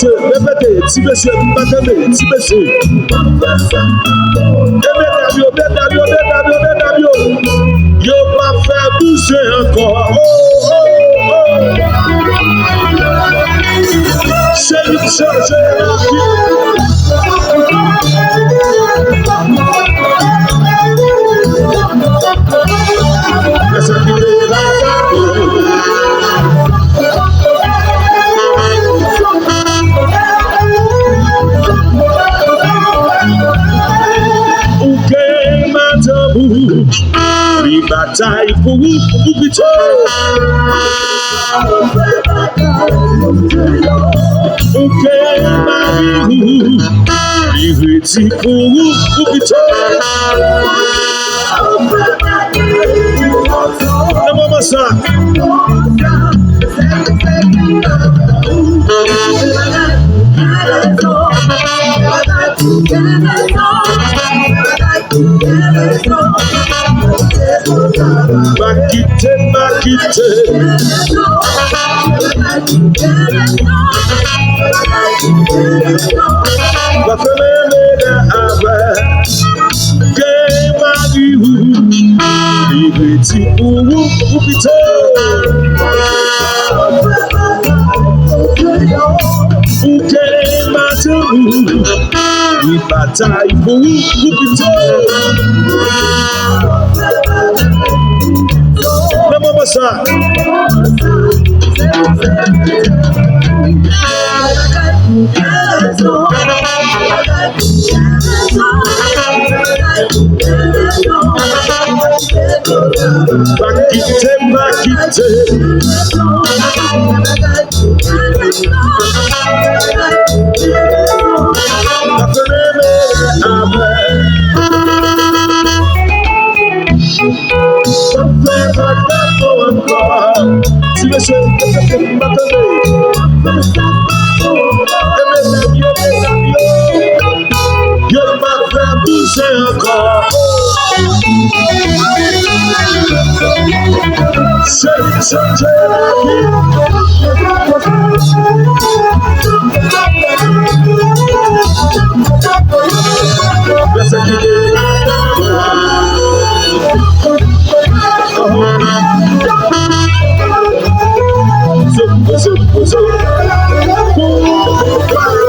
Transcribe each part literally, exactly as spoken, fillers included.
Repete, ti mesye, m pa tande, ti mesye. E medam yo, medam yo, medam yo, medam yo. Yo pa fè bouje ankò. Oh, oh, oh. Cheri m chanje. Lè sa kite la. Ou gen madanm ou, li batay pou ou, ou pito. Ou gen mari ou, li redi pou ou, ou pito. Nan moman sa. Pa kite, pa kite. Pa fè mele avè. Gen mari ou, li redi pou ou, ou pito. Ou gen madanm ou, li batay pou ou, ou pito. Nan moman sa. Pa kite, pa kite. Pa fè mele avè. Pa fè bagay pou ankò. Ti mesye, m pa tande. E medam yo, medam yo. Yo pa fè bouje ankò. Cheri, cheri, cheri. Lè sa kite.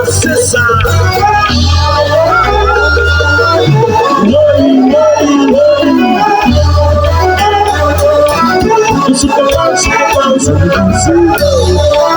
Se sa. Woy, woy, woy. Sou papa, sou papa, sou papa.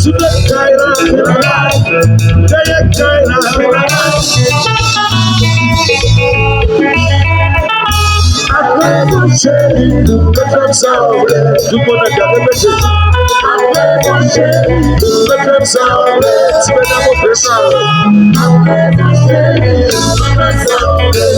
Sou tèt kay la, fè bagay. Dèyè kay la, fè bagay. Apre manje, fè sa w vle. Tout moun ap gade mesye. Apre manje, fè sa w vle. Ti medam, fè sa. Apre manje, fè sa w vle.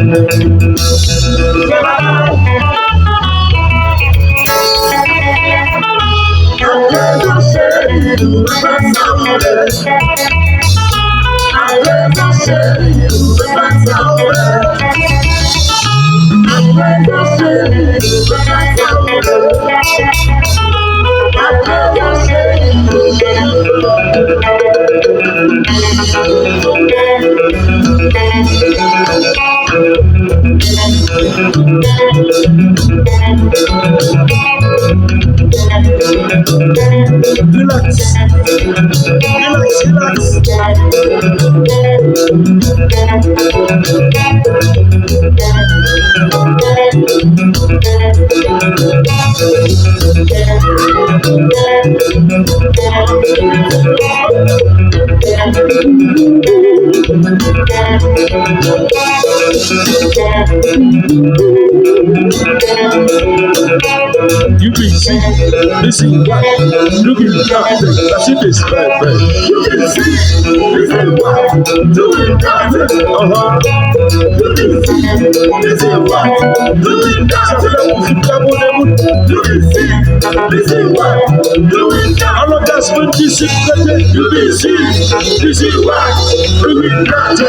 Relax. Relax, relax. You be sick, this is what you be nothing. That's it, this bad, bad. You be sick, this is what doing nothing. Uh-huh. You be sick, this is what doing nothing. You be sick, this is what doing nothing. All of that's when you sick, you be sick, this is what doing nothing.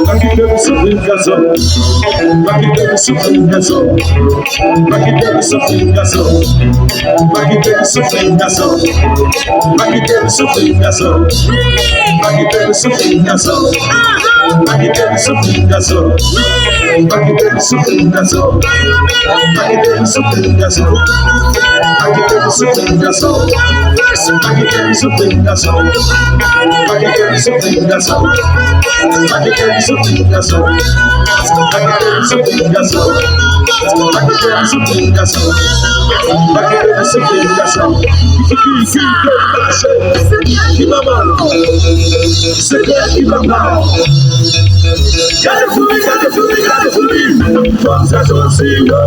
Pa kite m soufri, gason. Pa kite m soufri, gason. Pa kite m soufri, gason. Pa kite m soufri, gason. Pa kite m soufri, gason. Pa kite m soufri, gason. Pa kite m soufri, gason. Pa kite m soufri, gason. Pa kite m soufri, gason. Pa kite m soufri, gason. Pa kite m soufri, gason. Pa kite m soufri, gason. Pa kite m soufri, gason. Pa kite m soufri, gason. Pa kite m soufri, gason. Pa kite m soufri, gason. Ki, ki, ki, ki mache. Ki mache. Se kè ki papa. Gade foumi, gade foumi, gade foumi. Fòk sa soti, yo.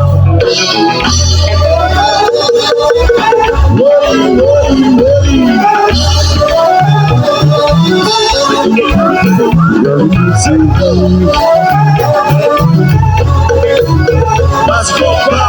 Woy, woy, woy. Mas konpa.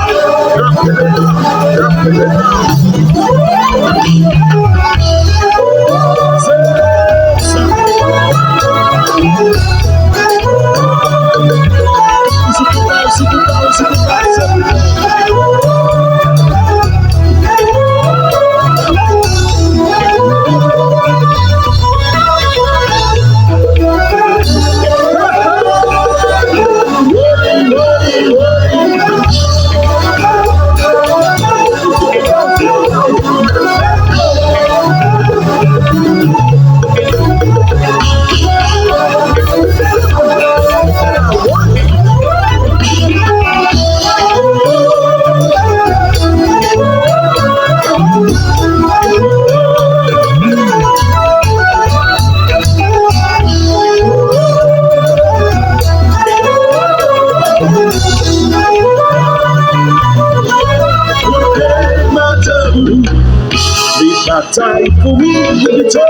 Li batay pou ou, li pito.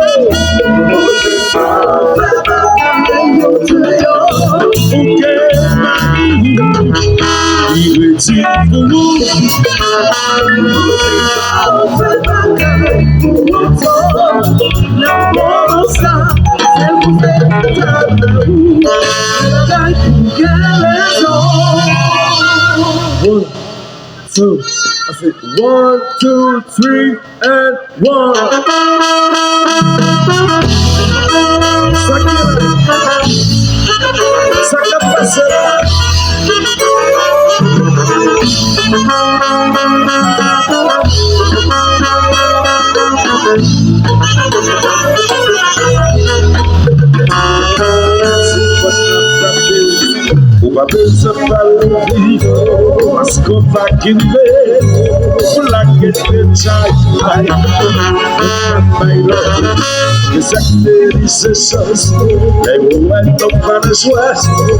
Ou gen mari, li redi pou ou. One, two, I say one, two, three, and one. Sa k ye la? Ou pa bezwen pale, paske w pa kenbe. Ou lage detay, bay lòt. E sa k te rive. Lè yo wè nou pa nan jwèt, yo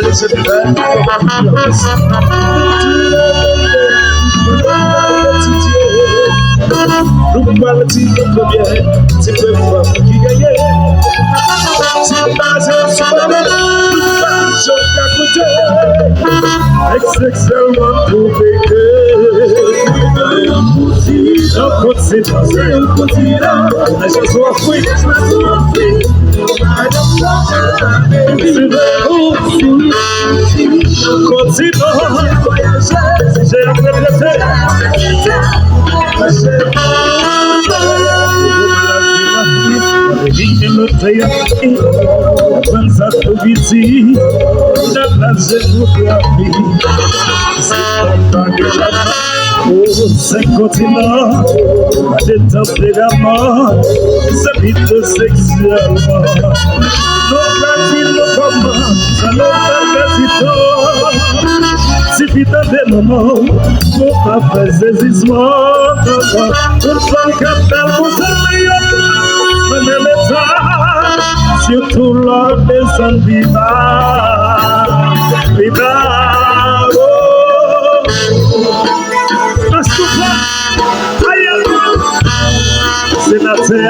bezwen fè konfyans. Nou pral di nou konbyen ti pe fanm ki genyen. Ti baze sou pale, nou pa di yo ka koute. Ex, ex, sèlman pou peke. Yon kontinan, se yon kontinan. Nan Jezi Afrik. Kontinan, se yon kontinan. Vini lotè, aprann sa tou piti. Nan la jenografi. Se konpa de la, o, senk kontinan, de tanperaman, se pito seksyèlman. Nou pa di nou kòman, sa nou pa pèdi tan. Sifi tande manman w, pou pa fè sezisman. Tout fanm k ap bèl pou zanmi yo, mennen leta, sitou lè w desann pi ba, pi ba, o. Asoupa, aye, senatè,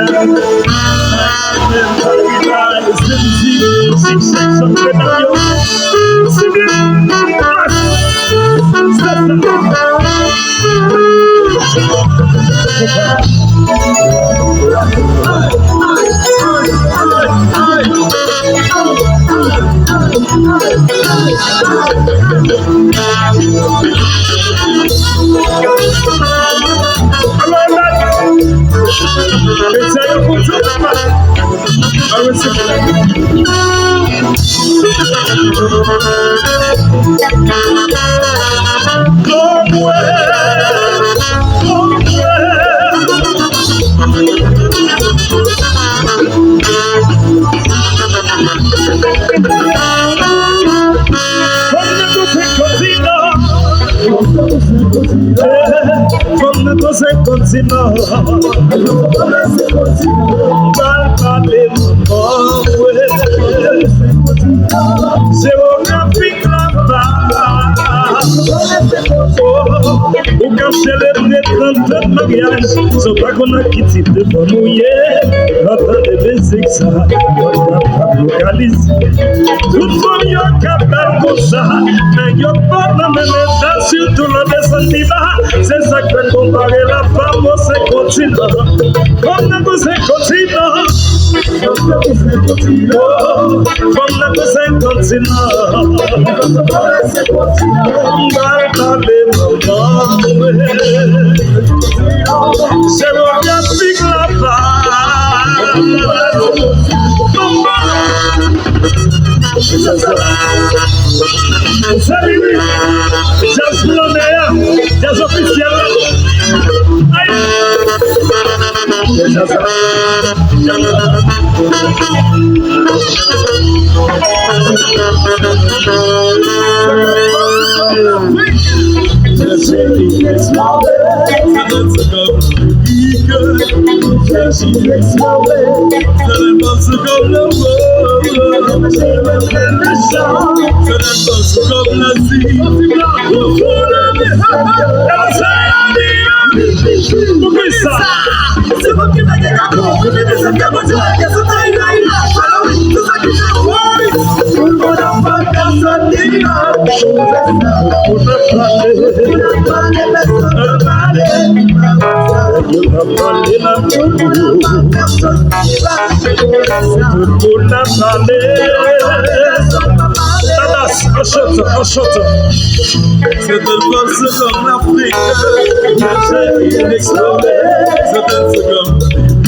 Fòm nan tou se kontinan. Bal pale manman mwen. Jewografik la pa. Ou k ap selebre trant an maryaj, san w pa konn ak ki tip de fanm ou ye. Lè w tande mizik sa, w ap kapab lokalize. Tout fanm yo ka bèl konsa, men yo pa nan menm eta, sitou lè w desann pi ba. Se sa k fè konpare la fanm o senk kontinan. Fanm nan tou se kontinan. Fanm nan tou se kontinan. Bal pale manman mwen. Se lòt fanatik la pa. Salut, jazz blonde, jazz ofisyèl. Ay. Poukisa? Tatas, an chante, an chante. Se te panse kòm Lafrik, se te panse kòm Lafrik, se te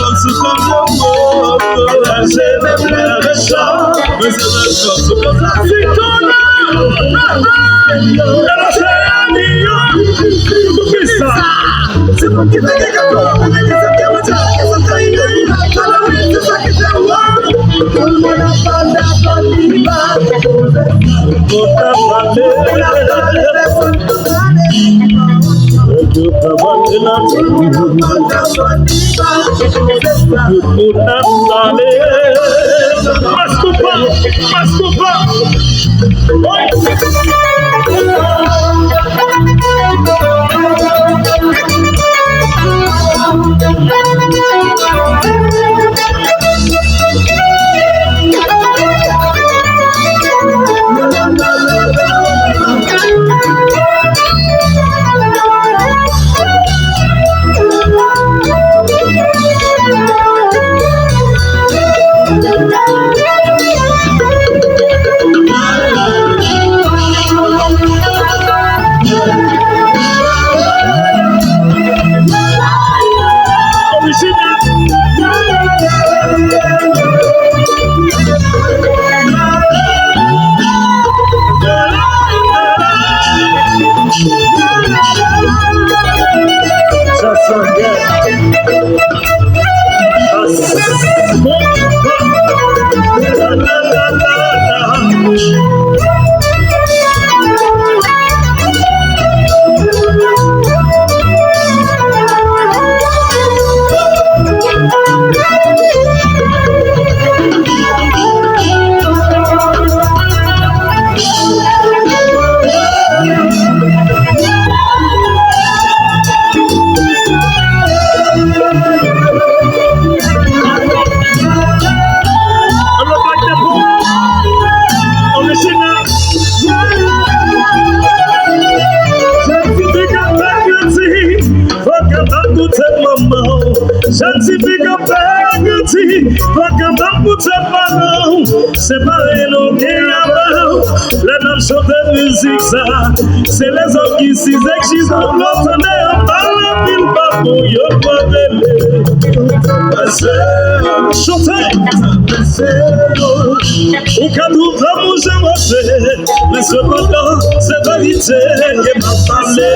panse kòm Lafrik. Poukisa? Se pou ki te gen kato, mwen te se te mwen te se te. Tout moun ap pale, ap pale. Tout moun ap pale, pèsonn pa pale. Tout moun ap pale, pèsonn pa pale. Tout moun ap pale. Mas konpa, mas konpa. Sa, sa, yeah. An nou bat depo. Orijinal. Jèn tifi k ap fè grandi, fò w kapab koute manman w. Jèn tifi k ap fè grandi, fò w kapab koute paran w. Se pa nou ki avan. Lè n ap chante mizik sa, se lèzòm ki size k chita pou yo tande anba lanpil bafon yo pa rele. Pase, chante, pase, ou ka twouve lanmou jan w ap fè, men sepandan, se verite ke m ap pale.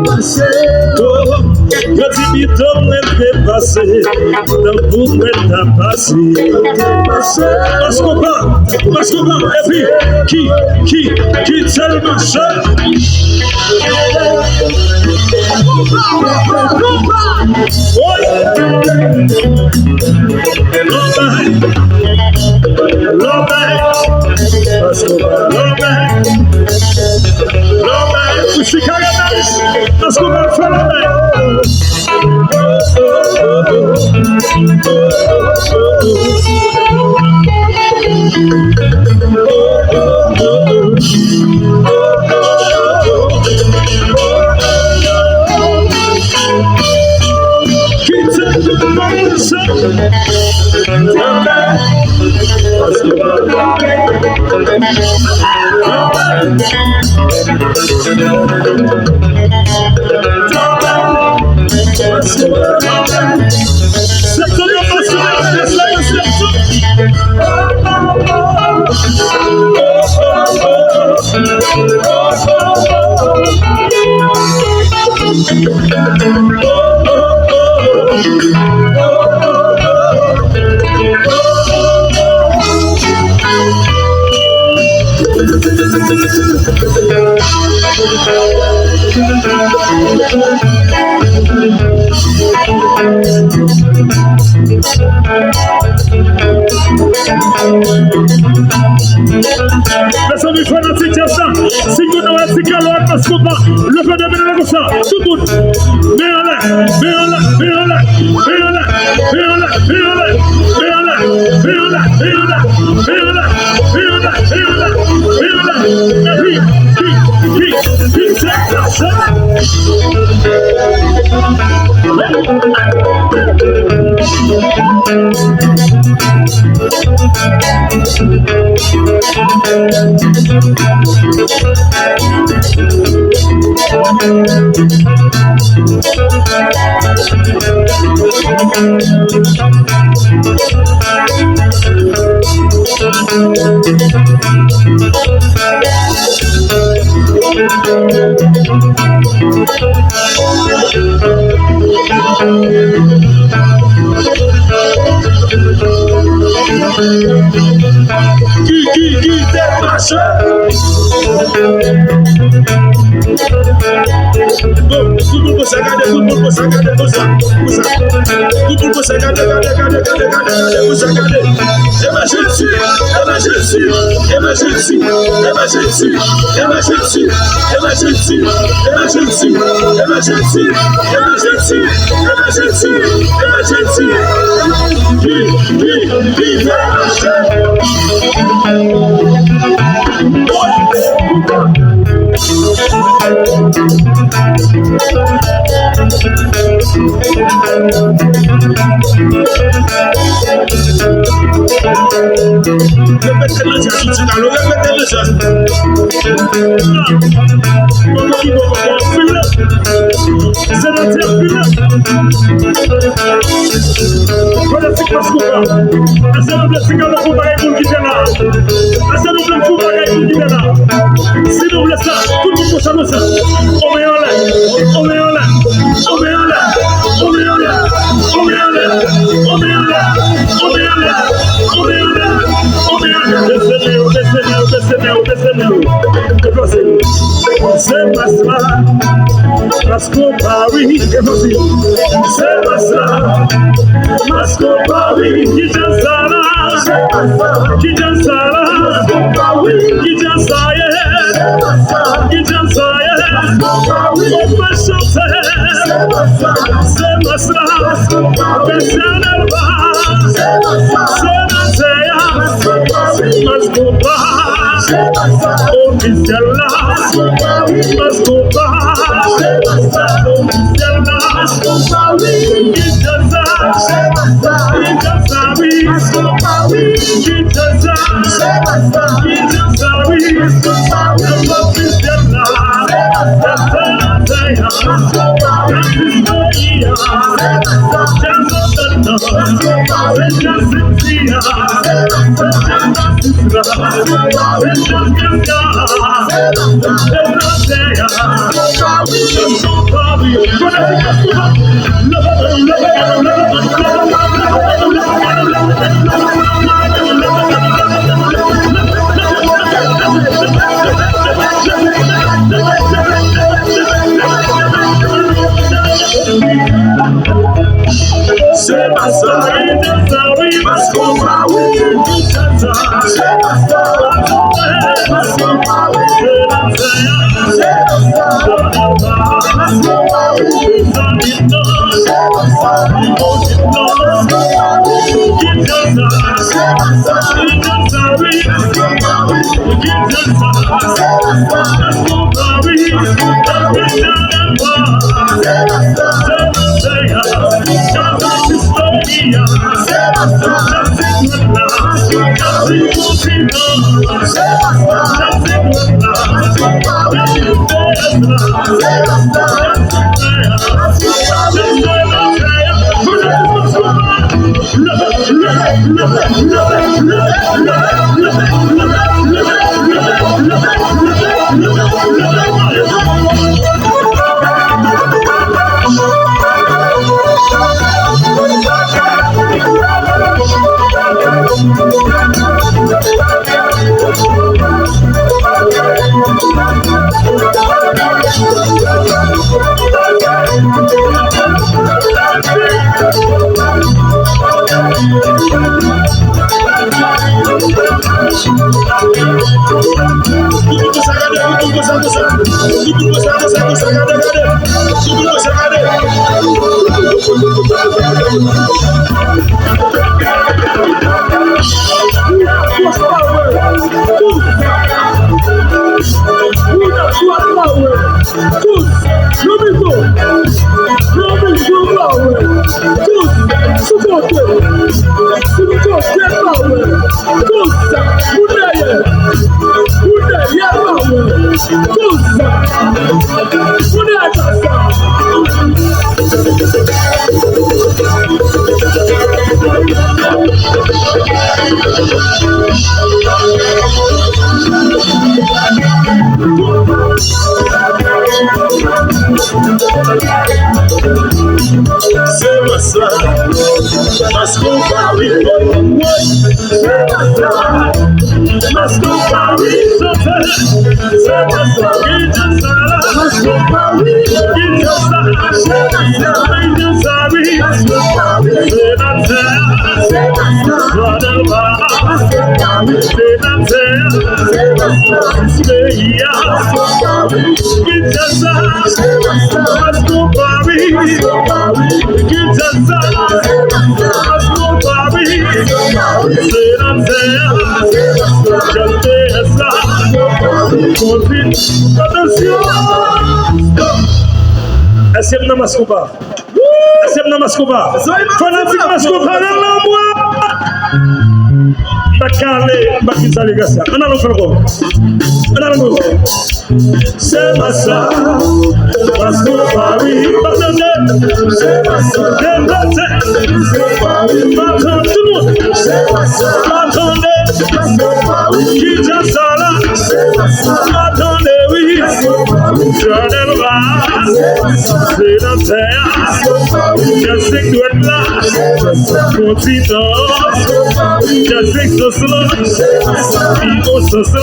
Pase, yo di bidon mwen depase, tankou mwen ta pase. Mas konpa, mas konpa, epi ki, ki, ki tèlman jèn. Woy! Lòbèy, lòbèy, mas konpa, lòbèy, lòbèy, ou si kare bèj, mas konpa, fè lòbèy. Mezanmi, fanatik djaz la, si nou wè ti kalo ak mas konpa, leve de men nou konsa, tout moun, men anlè, men anlè, men anlè, men anlè. Ki, ki, ki tèt mache? Bon, tout moun konsa, gade, tout moun konsa, gade, konsa, konsa. Tout moun konsa, gade, gade, gade, konsa, gade. Emèjènsi, emèjènsi, emèjènsi, emèjènsi, emèjènsi. Ki, ki, ki, ki, Repete nan jazz, ti Kalo, repete nan jazz. Kòman ki bon, kòman file? Senatè file. Fanatik Mass Konpa. Ansanm, Ti Kalo pou bagay moun ki te la. Ansanm, pou bagay moun ki te la. Si nou vle sa, tout moun konsa konsa. Onmen anlè, onmen anlè, onmen anlè, onmen anlè. Bese men w, bese men w, bese men w, bese men w. Se Mass la, Mass Konpa wi. Se Mass la, Mass Konpa wi. Ki djaz sa la? Ki djaz sa la? Ki djaz sa ye? Ki djaz sa ye? Ou pa chante. Se Mass la, pèsonèlman. Se Mass la, se Mass la, se Mass Konpa. Ofisyèl la, Mass Konpa. Ofisyèl la, ki djaz sa? Ki djaz sa wi? Ki djaz sa? Ki djaz sa wi? Ofisyèl la, Se pa sa, se pa sa, se pa sa. Tout moun konsa gade, tout moun konsa, konsa. Tout moun konsa, konsa, konsa, gade, gade. Tout moun konsa gade. Tous, nan mitan, nan mitan pa wè. Tous, sou kote, sou kote pa wè. Tous, pou dèyè, pou dèyè pa wè. Tous, pou dèyè pa sa. Se mas la. Mas konpa wi. Woy. Se mas la. Mas konpa wi. Chante. Se mas la. Ki djaz sa la? Mas konpa wi. Ki djaz sa? Se mas la. Ki djaz sa wi? Mas konpa wi. Se mas la. Se mas la. Fidèl pa. Mas konpa wi. Se mas la. Se mas la. Peyi a. Mas konpa wi. Ki djaz sa? Mas konpa wi. Ki djaz sa? Mas konpa wi. Se nan tè a. Djaz P S la. Konpit. Atansyon. Èske m nan mas konpa? Èske m nan mas konpa? Fanatik mas konpa, leve men w. M pa ka ale, m pa ka ale, grasya. Ann al yon fwa ankò. Ann al ankò. Se mas la. Mas konpa wi. Pa tande. Se mas la. Dekote. Mas konpa wi. Pa tande. Tout moun. Se mas la. Pa tande. Mas konpa wi. Ki djaz sa la? Se mas la. Pa tande wi. Mas konpa wi. Fidèl pa. Se nan tè a. Djaz senk dwèt la. Kontinan. Djaz egzòs la. Inosans la.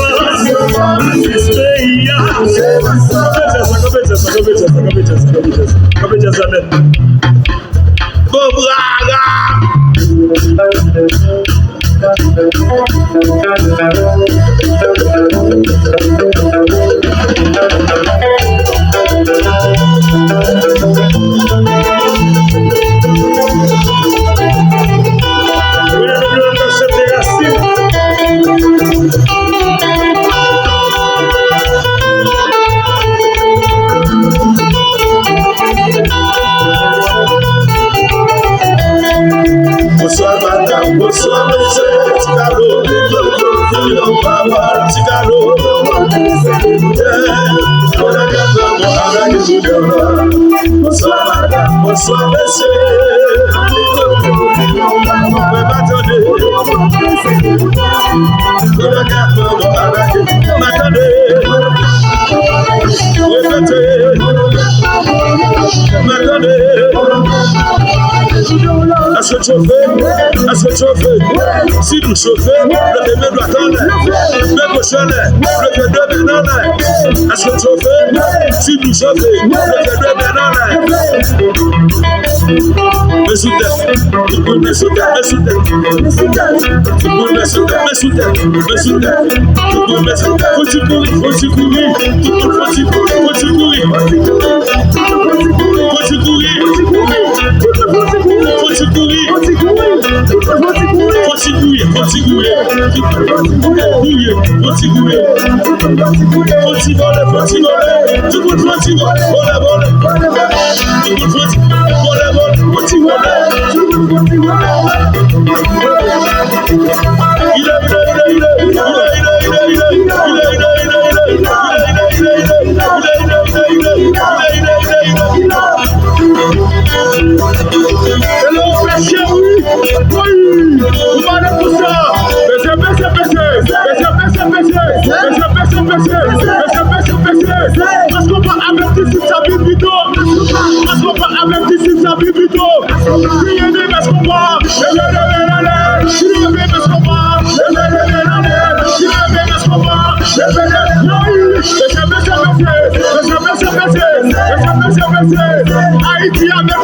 Atis peyi a. Kanpe djaz la, kanpe djaz la, kanpe djaz la, kanpe djaz la, kanpe djaz la, kanpe djaz la nèt. Bon braga. Bonswa madam, bonswa mesye, ti kado, yon pawòl, ti kado. Bonswa madam, bonswa mesye. Mwen pa tande. Mwen pa tande. Repete. Mwen tande. Èske w chofe? Èske w chofe? Si nou chofe, leve men dwat anlè. Men goch anlè. Leve de men anlè. Èske w chofe? Si nou chofe, leve de men anlè. Men sou tèt. Tout moun men sou tèt, men sou tèt. Tout moun men sou tèt, men sou tèt, men sou tèt. Tout moun men sou tèt. Fò ti kouri, fò ti kouri. Tout moun fò ti kouri, fò ti kouri. Fò ti kouri. Fò ti kouri, fò ti kouri. Kouri, fò ti kouri. Fò ti vole, fò ti vole. Tout moun fò ti vole, vole, vole. Tout moun fò ti vole, vole, fò ti vole. Hello, mesye, wi. Wi. Ou pa nan pou sa. Mesye, mesye, mesye. Mesye, mesye, mesye. Mesye, mesye, mesye. Mesye, mesye, mesye. Mas konpa avèk disip sa pi pito. Mas konpa avèk disip sa pi pito. Kriye de mas konpa. Leve, leve, leve. Leve mas konpa. Leve, leve, leve. Leve mas konpa. Leve, leve. Mesye, mesye, mesye. Mesye, mesye, mesye. Mesye, mesye, mesye. Ayiti avèk